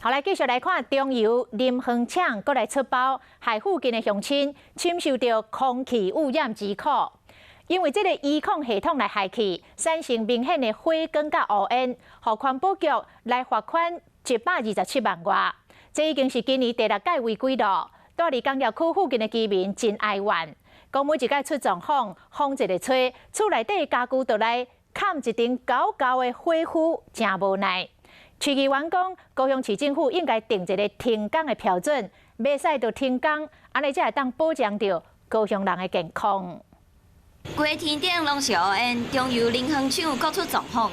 好，來繼續來看中油林園廠閣來出包，害附近的鄉親深受著空氣污染之苦。因為這個儀控系統來害去，產生明顯的火光佮烏煙，予環保局來罰款127萬外。這已經是今年第六擺違規囉。蹛佇工業區附近的居民真哀怨，講每一擺出狀況，風一个吹，厝內底家具就來崁一層厚厚的火灰，誠無奈。市議員講，高雄市政府應該定一个停工的標準，袂使就停工，按呢才會當保障著高雄人的健康。規天頂攏是烏煙，中油林園廠閣出狀況，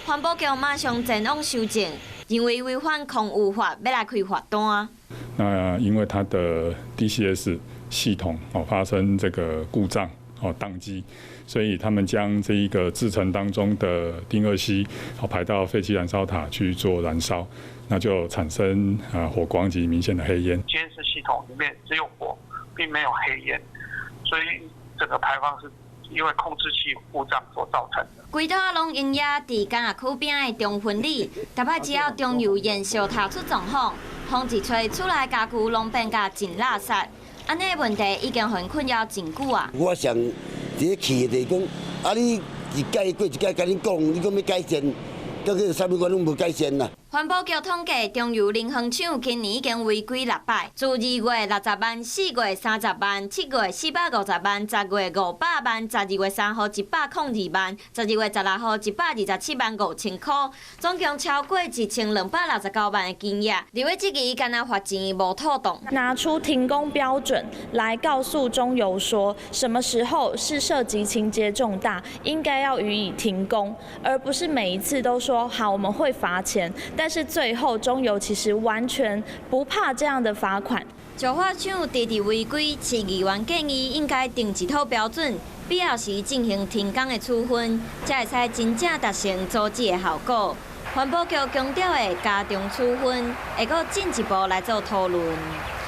環保局馬上前往搜證，認為違反空污法，欲來開罰單。那因為它的 DCS 系統哦發生這個故障哦宕機，所以他們將這一個製程當中的丁二烯哦排到廢氣燃燒塔去做燃燒，那就產生啊火光及明顯的黑煙。監視系統裡面只有火，並沒有黑煙，所以整個排放是因為控制器故障所造成的。規套攏營業佇工業區邊的中分里，逐擺只要中油燃燒塔出狀況，風一吹，厝內家具攏變甲真垃圾。按呢問題已經予𪜶困擾真久啊。我上佇咧氣的就是講，啊你一擺過一擺共你講，你講欲改善，到底啥物我攏無改善啦。環保局統計，中油林園廠今年已經違規六擺，自2月60萬、4月30萬、7月450萬、10月500萬、12月3號102萬、12月16號127萬5千箍，總共超過1269萬的金額。立委質疑，干焦罰錢無妥當。拿出停工標準來告訴中油，說什麼時候是涉及情節重大，應該要予以停工，而不是每一次都說好我們會罰錢。但是最後中油其實完全不怕這樣的罰款。石化廠直直違規，市議員建議應該定一套標準，必要時進行停工的處分，才會使真正達成阻止的效果。環保局強調會加重處分，會閣進一步來做討論。